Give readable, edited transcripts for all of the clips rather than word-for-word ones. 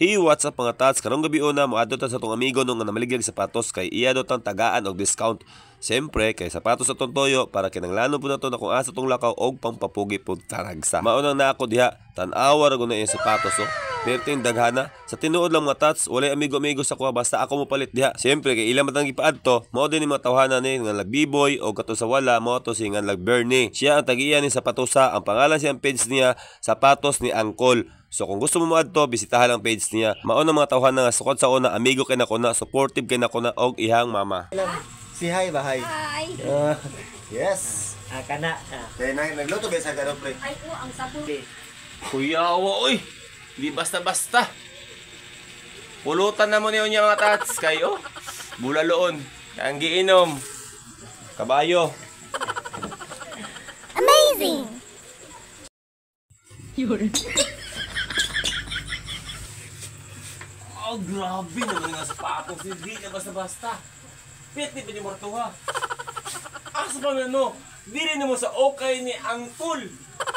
Hey, what's up, mga tats? Karong gabi una, moadto ta sa atong amigo no nga namaligyag sapatos kay iya daw tang tagaan og discount. Siyempre, kay sapatos atong toyo para kinanglano po nato na kung asa tong lakaw og pampapugi po taragsa. Maunang na ako diha, tan-awa ra gud na iyang sapatos oh. Perting daghana. Sa tinuod lang, mga tats, walay amigo-amigo sa kuha basta ako mo palit diha. Siyempre kay ilang matang gipaadto, mao din ni mga tawhana ni nga nagbiboy o kato sa wala mao to si nga Bernie. Siya ang tagiya ni sapatosa, ang pangalan siyang page niya, Sapatos ni Angkol. So kung gusto mo moadto, bisitahan ang page niya. Mao na mga tawhana nga sukad sa una amigo kay nako na, supportive kay nako na og ihang mama. Si hi ba hi? Hi! Yes. Ah, kana. Ah. Kaya nagluto ba sa garo, pre? Ay, oh, ang sabon. Kuyawa oy. Di basta-basta. Pulutan na mo niyo niya, mga tats kayo. Bulaloon. Ang giinom. Kabayo. Amazing! Oh, grabe naman nga sapatos. Hindi na basta-basta. Pwede pa niyo martuha. Asa pa na no? Dili na mo sa okay ni Angkol.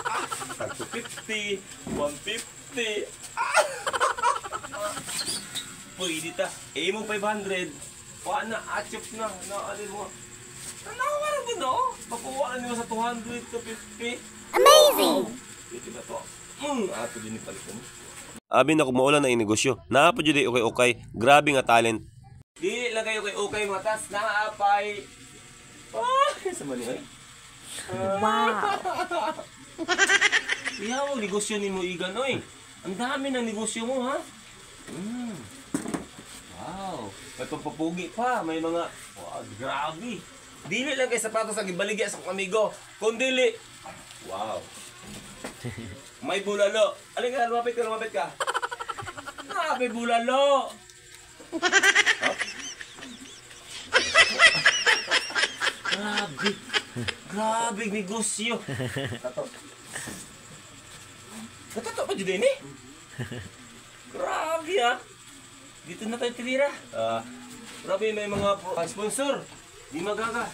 Ah, tag 250, 150. Ah! Pwede ta. Eh mo 500. Wa na, achop na. Na, alin mo. Tanawa ra gud no? Makuha na nimo sa 200 to 50. Amazing! Pwede ba to? Ato din ni palitan. Abi na kung maulan na negosyo. Naa pa jud okay-okay. Grabe nga talent. Di lang kayo kay okay mga tas naapay. Ah, sa mali ay. Wow! Iyaw negosyo nimo igan oy. Ang dami ng negosyo mo ha. Wow, may pampapugi pa, may mga wow, grabe. Dili lang kay sapatos ang gibaligya sa akong amigo, kundili. Wow. May bulalo. Alin ka, lumapit ka, lumapit ka. Ah, may bulalo. Huh? Grabe. Grabe negosyo. Totoo pa dyan eh. Grabe ah. Dito na tayo tinira. Ah, grabe may mga sponsor. Di magaga.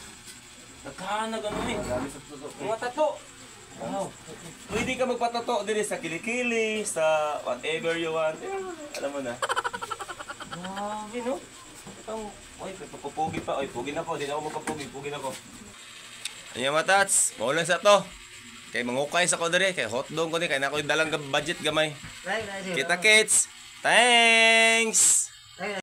Nagkahanag ano eh. Mga tato. Wow. Pwede ka magpatato din sa kilikili, sa whatever you want. Eh, alam mo na. Grabe no. Itong, oy, papupugi pa. Oy, pugi na ko. Di na ako magpapugi. Pugi na ko. Ayan mga tats, maulan sa to. Kay mangukay sa ko diri, kay hotdog ko ni, kay na ako dalang budget gamay. Right, right. Kita kits. Thanks.